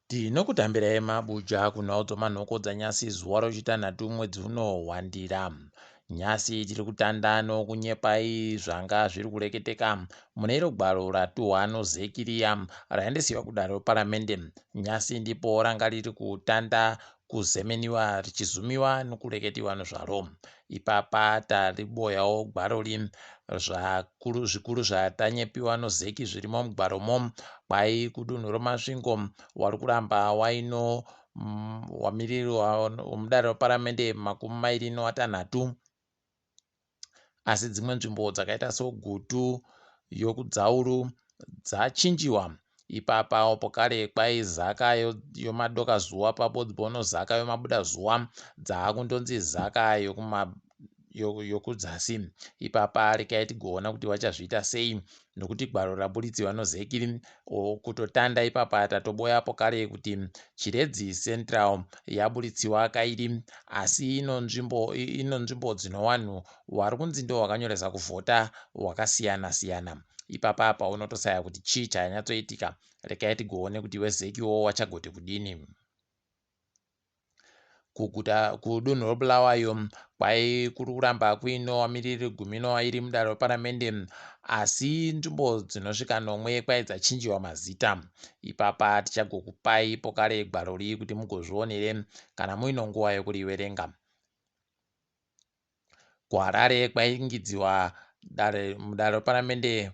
Tinokutambirai mabuja kunhau dzomanhoko dzanyasi zuva rochitanhatu mwedzi uno wandira. Nyasi tiri kutanda nokunyepai zvanga zviri kureketeka mune iro gwaro ratuhwa noZEC riya raendesiwa kudare reparamende. Nyasi ndipo ranga riri kutanda kuzemeniwa richizumiwa nokureketiwa nezvaro. Ipapa tariboyawo gwarori zvakuru zvikuru zvatanyepiwa noZEC zvirimo mugwaromo. Kwai kudunhu reMasvingo wari kuramba waino wamiriri wemudare reparamende 26, asi dzimwe nzvimbo dzakaita soGutu yokudzauru dzachinjiwa. Ipapa pokare kwai Zaka yomadokazuva pabodzibono Zaka yomabudazuva dzaakundonzi Zaka yokudzasi. Ipapa rekai tigoona kuti vachazviita sei nokuti gwaro raburitsiwa noZEC kutotanda ipapa tatoboyapo kare kuti Chiredzi Central yaburitsiwa kairi, asi ino nzvimbo ino nzvimbo dzinowanhu wari kunzi ndo wakanyoresa kuvhota wakasiyana siyana. Ipapa apa unotosaya kuti chii chanyatsoitika. Rekai tigoone kuti weZECwo wachagoti kudini. Kuguta kudunhu reBulawayo kwai kuri kuramba kuine vamiriri 12 mudare reparamende, asi nzvimbo dzinosvika nomwe kwai dzachinjiwa mazita. Ipapa tichagokupai pokare gwaro rii kuti mugozvionere kana muine nguva yokuriverenga. KuHarare kwaingidziwa dare mudare reparamende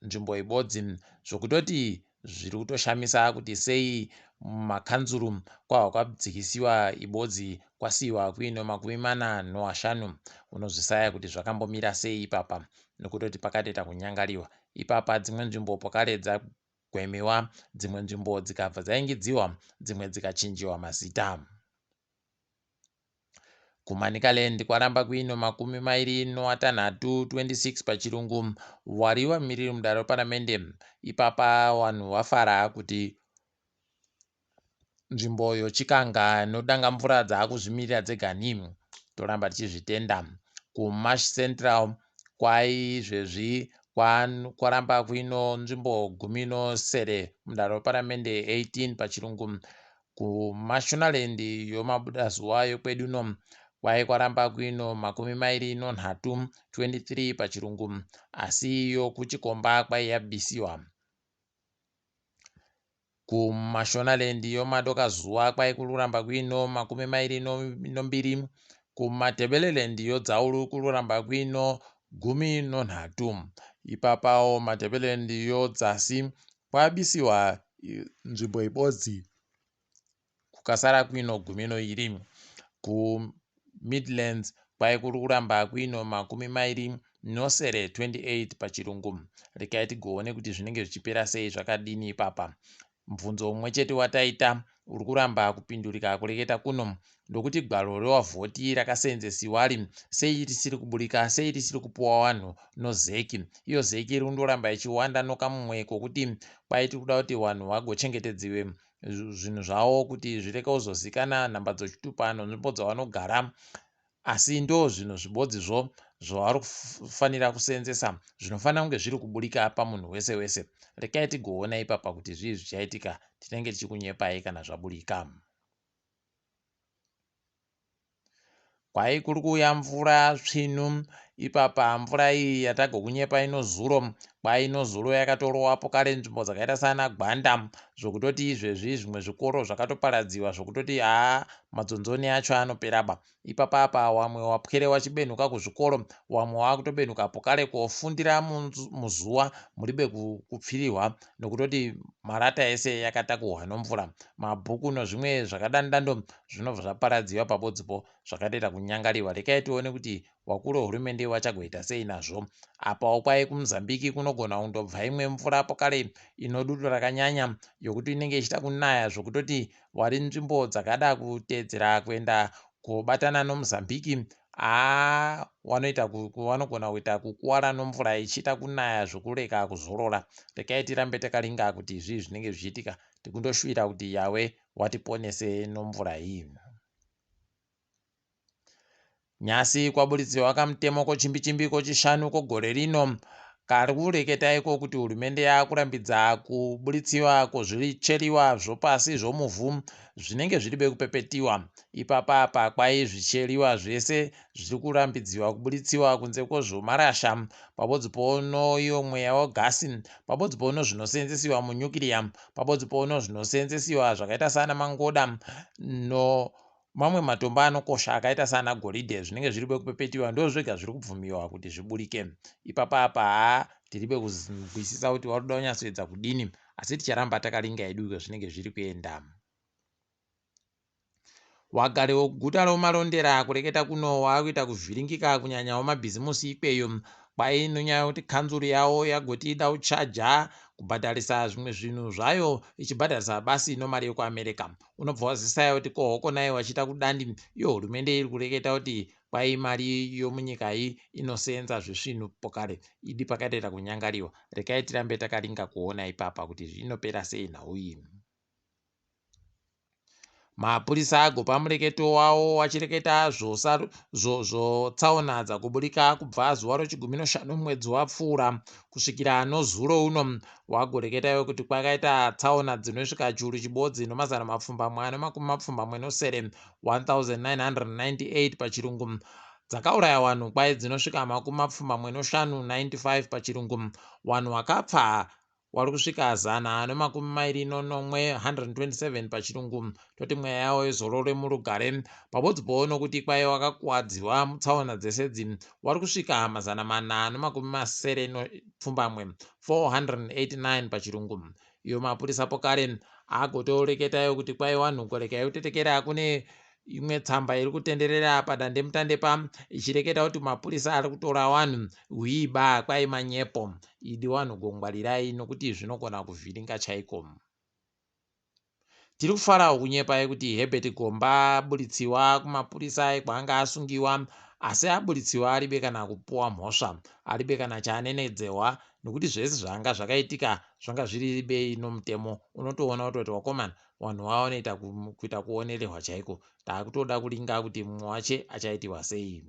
nzvimbo ibodzi zvokutoti zviri kutoshamisa kuti sei mumakanzuru kwabva kwadzikisiwa ibodzi kwasiiwa kuine 45. Unozvisaya kuti zvakambomira sei ipapa nokutoti pakatoita kunyangariwa ipapa. Dzimwe nzvimbo pokare dzagwemiwa, dzimwe nzvimbo dzikabva dzaingidziwa, dzimwe dzikachinjiwa mazita. KuManicaland kwaramba kuine 26, 26 pachirungu, wari vamiriri mudare reparamende. Ipapa vanhu vafara kuti nzvimbo yoChikanga noDangamvura dzaakuzvimirira dzega ni. Toramba tichizvitenda. KuMash Central kwaizvezvi kwaramba kuino nzvimbo 17 mudare reparamende, 18 pachirungu. KuMashonaland yomabudazuva yokwedu no kwai kwaramba kuino 23, 23 pachirungu, asi yokuChikomba kwai yabisiwa. KuMashonaland yomadokazuva kwai kuri kuramba kuino 22. KuMatebeleland yodzauru kuri kuramba kuino 13. Ipapawo Matebeleland yodzasi kwabisiwa nzvimbo ibodzi kukasara kuino 12. KuMidlands kwai kuri kuramba kuino 27, 28 pachirungu. Rekai tigoone kuti zvinenge zvichipera sei zvakadini ipapa. Mubvunzo mumwe chete wataita uri kuramba kupindurika kureketa kuno ndokuti gwaro rewavhoti rakaseenzesiwari sei risiri kuburika, sei risiri kupuwa vanhu noZEC? Iyo ZEC iri kundoramba ichiwanda nokamumwe kokuti kwai tiri kuda kuti vanhu vagochengetedziwe zvinhu zvavo kuti zvireke kuzozikana nhamba dzochitupa nenzvimbo dzavanogara, asi ndo zvinhu zvibodzizvo zvavari kufanira kuseenzesa zvinofanira kunge zviri kuburika pamunhu wese wese. Rekai tigoona ipapa kuti zvii zvichaitika. Tinenge tichikunyepai kana zvaburika. Kwai kuri kuuya mvura tsvinu ipapa. Mvura iyi yatagokunyepa inozuro, kwai inozuro yakatorowapo kare nzvimbo dzakaita sana Gwanda, zvokutoti izvezvi zvimwe zvikoro zvakatoparadziwa, zvokutoti haa madzonzoni acho anoperaba ipapa. Apa wamwe wapwere wachibenhuka kuzvikoro, wamwe wakutobenhuka pokare kofundira muzuva muribe kupfirihwa nokutoti marata ese yakatakuhwa nomvura, mabhuku nozvimwe zvakadandando zvinobva zvaparadziwa pabodzipo zvakatoita kunyangariwa. Rekai tione kuti wakuru wehurumende wachagoita sei nazvo. Apawo kwai kuMozambique kunogona kundobva imwe mvura pokare inodutu rakanyanya yokuti inenge ichiita kunaya zvokutoti wari nzvimbo dzakada kuteedzera kuenda kobatana noMozambique haa wanoita wanogona kuita kukuwara nomvura ichiita kunaya zvokureka kuzorora. Rekai tirambe takaringa kuti zvii zvinenge zvichiitika. Tikundoshuwira kuti Yawe watiponese nomvura iyi. Nyasi kwaburitsiwa kamutemo kochimbichimbi kochishanu kogore rino. Kari kureketa iko kuti hurumende yakurambidza kuburitsiwa kwozvicheriwa zvopasi zvomuvhu zvinenge zviri bekupepetiwa. Ipapa apa kwai zvicheriwa zvese zviri kurambidziwa kuburitsiwa kunze kwezvomarasha pabodzi pono iyo mweya wegasi pabodzi pono zvinoseenzesiwa munyukiriya pabodzi pono zvinoseenzesiwa zvakaita saana mangoda no Mamwe matombo anokosha akaita saana goridhe zvinenge zviri kwekupepetiwa ndozvega zviri kubvumiwa kuti zviburike. Ipapa apa haa tiri bekunzwisisa kuti vari kuda kunyatsoedza kudini asi ticharamba takaringa hedu kwazvinenge zviri kuenda. Wagari weguta roMarondera kureketa kuno wakuita kuvhiringika kunyanya wemabhizimusi ikweyo kwai nenyaya yekuti kanzuru yavo yagoti ida kuchaja kubhadharisa zvimwe zvinhu zvayo ichibhadharisa basi nomari yekuAmerica. Unobva wazisaya kuti ko hokonai wachiita kudandi iyo hurumende iri kureketa kuti kwai mari yomunyika iyi inoseenza zvisvinu pokare idi pakatoita kunyangariwa. Rekai tirambe takaringa kuona ipapa kuti zvinopera sei nhau iyi. Mapurisa agopa mureketo wavo vachireketa zvotsaona dzagoburika kubva zuva rechigumi neshanu mwedzi wapfuura kusvikira nozuro uno. Wagoreketa ivo kuti kwakaita tsaona dzinosvika chiuru chibodzi nomazana mapfumbamwe ane makumi mapfumbamwe nosere 1998 pachirungu dzakauraya vanhu kwai dzinosvika makumi mapfumbamwe noshanu 95 pachirungu vanhu vakapfa wari kusvika 127, 127 pachirungu, toti mweya yawo izorore murugare. Pabodzipowo nokuti kwaive wakakuwadziwa mutsaona dzese idzi wari kusvika 478, 489 pachirungu. Iyo mapurisa pokare agotoreketayo kuti kwai wanhu regai kutetekera kune imwe tsamba iri kutenderera padandemutande pa ichireketa kuti mapurisa ari kutora wanhu hwiba kwai manyepo idi wanhu gongwarirai nokuti zvinogona kuvhiringa chaiko. Tiri kufarawo kunyepai kuti Herbert Gomba aburitsiwa kumapurisa ekwaanga asungiwa asi aburitsiwa aribe kana kupuwa mhosva aribe kana chaanenedzewa nokuti zvese zvanga zvakaitika zvanga zviri bei nomutemo unotoona kutoti wakomana Wanhu wanoita kuita kuonererwa chaiko. Takutoda kuringa kuti mumwe wache achaitiwa sei.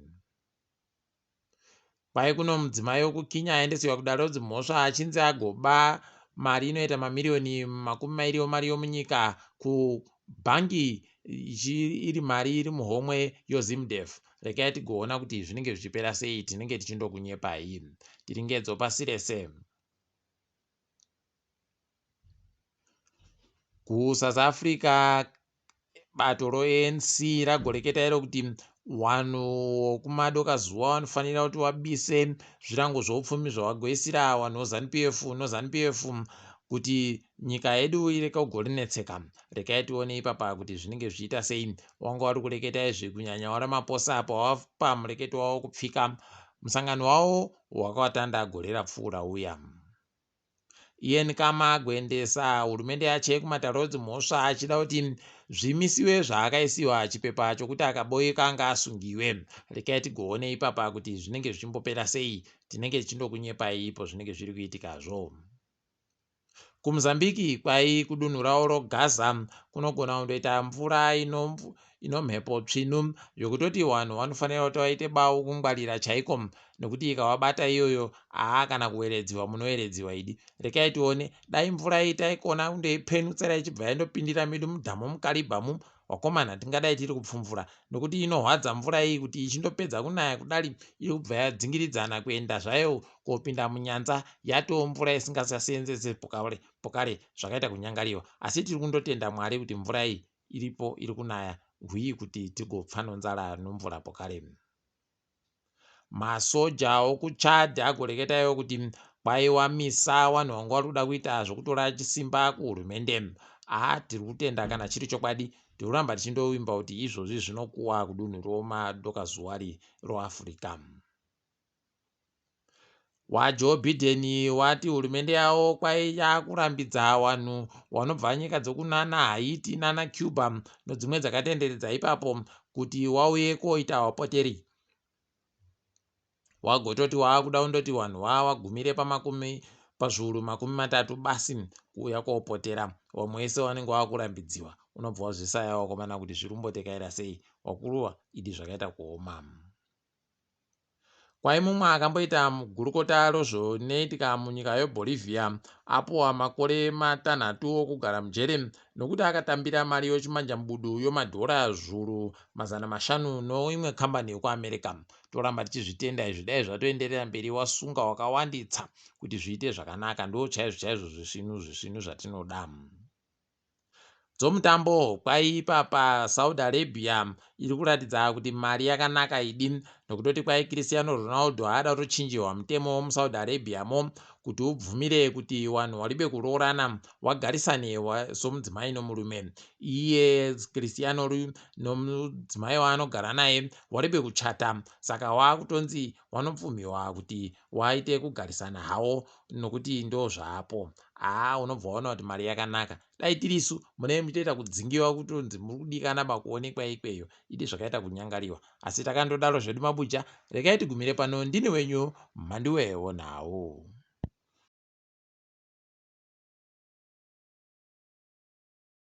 Kwai kuno mudzimai wekuKenya aendesiwa kudare redzimhosva achinzi agoba mari inoita mamiriyoni 20 emari yomunyika kubhangi iri mari iri muhomwe yoZimdef. Regai tigoona kuti zvinenge zvichipera sei tinenge tichindokunyepai. Tiringedzo pasi rese. KuSouth Africa bato roANC ragoreketa iro kuti vanhu vokumadoka zuva vanofanira kuti vabise zvirango zvoupfumi zvavagoisira vanhu veZanu PF noZanu PF kuti nyika yedu ireke kugorinetseka. Rekai tione ipapa kuti zvinenge zvichiita sei. Wanga wari kureketa izvi kunyanya waRamaphosa apo wapa mureketo wavo kupfika musangano wavo wakawatanda gore rapfuura uya. Ian Khama agoendesa hurumende yache kumatare edzimhosva achida kuti zvimisiwe zvaakaisiwa chipepa chokuti akaboyeka ngaasungiwe. Rekai tigoone ipapa kuti zvinenge zvichimbopera sei. Tinenge tichindokunyepai ipo zvinenge zviri kuitikazvo. KuMozambique kwai kudunhu ravo roGaza kunogona kundoita mvura ino mhepo tsvinu yokutoti vanhu vanofanira kuti vaite bau kungwarira chaiko nekuti ikavabata iyoyo haa kana kuweredziwa munoweredziwa idi. Rekai tione dai mvura iyi taikona kundoipenutsira ichibva yandopindira medu mudhamu muKaribha mu wakomana tingadai tiri kupfumvura nokuti inohwadza mvura iyi kuti ichindopedza kunaya kudari iri kubva yadzingiridzana kuenda zvayo kopinda munyanza yatoo mvura isingasaseenzese pokare zvakaita kunyangariwa asi tiri kundotenda Mwari kuti mvura iyi iripo iri kunaya hwii kuti tigopfa nonzara nomvura pokare. Masoja okuChad agoreketa iwo kuti kwaiwamisa vanhu vanga vari kuda kuita zvokutora chisimba kuhurumende. Haa tiri kutenda kana chiri chokwadi tiri kuramba tichindovimba kuti izvozvi zvinokuwa kudunhu romadokazuwari roAfrica. WaJoe Biden wati hurumende yavo kwai yakurambidza vanhu vanobva nyika dzekunana Haiti nana Cuba nedzimwe dzakatenderedza ipapo kuti wauye koita vapoteri. Wagototi waakuda kundoti vanhu vawagumire pamakumi pazviuru 30 basi kuuya kopotera vamwe vese vanenge vakurambidziwa unobva wazvisaya wakomana kuti zviri kumbotekaira sei wakuruwa idi zvakaita kuoma. Kwai mumwe akamboita gurukota rezvinoitika munyika yeBolivia apuwa makore matanhatu okugara mujere nokuti akatambira mari yochimanjamubudu yomadhora zvuru 500 noimwe kambani yekuAmerica. Toramba tichizvitenda izvi dai zvatoenderera mberi wasunga wakawanditsa kuti zviite zvakanaka ndo chaizvo chaizvo zvisvinu zvisvinu zvatinoda. Dzomutambo kwai ipapa Saudi Arabia iri kuratidza kuti mari yakanaka idi nokutoti kwai Cristiano Ronaldo haada kutochinjirwa mutemo wemuSaudi Arabia mo kuti ubvumire kuti vanhu waribe kuroorana wagarisane somudzimai nomurume. Iye Cristiano nomudzimai waanogara naye waribe kuchata saka waakutonzi wanobvumiwa kuti waite kugarisana hawo nokuti ndozvaapo. Haa unobva waona kuti mari yakanaka. Dai tirisu munenge muchitoita kudzingiwa kutonzi muri kudikana pakuonekwa ikweyo. Idi zvakaita kunyangariwa. Asi takandodaro zvedu mabuja. Regai tigumire pano ndini wenyu Mhanduwe Wonhau.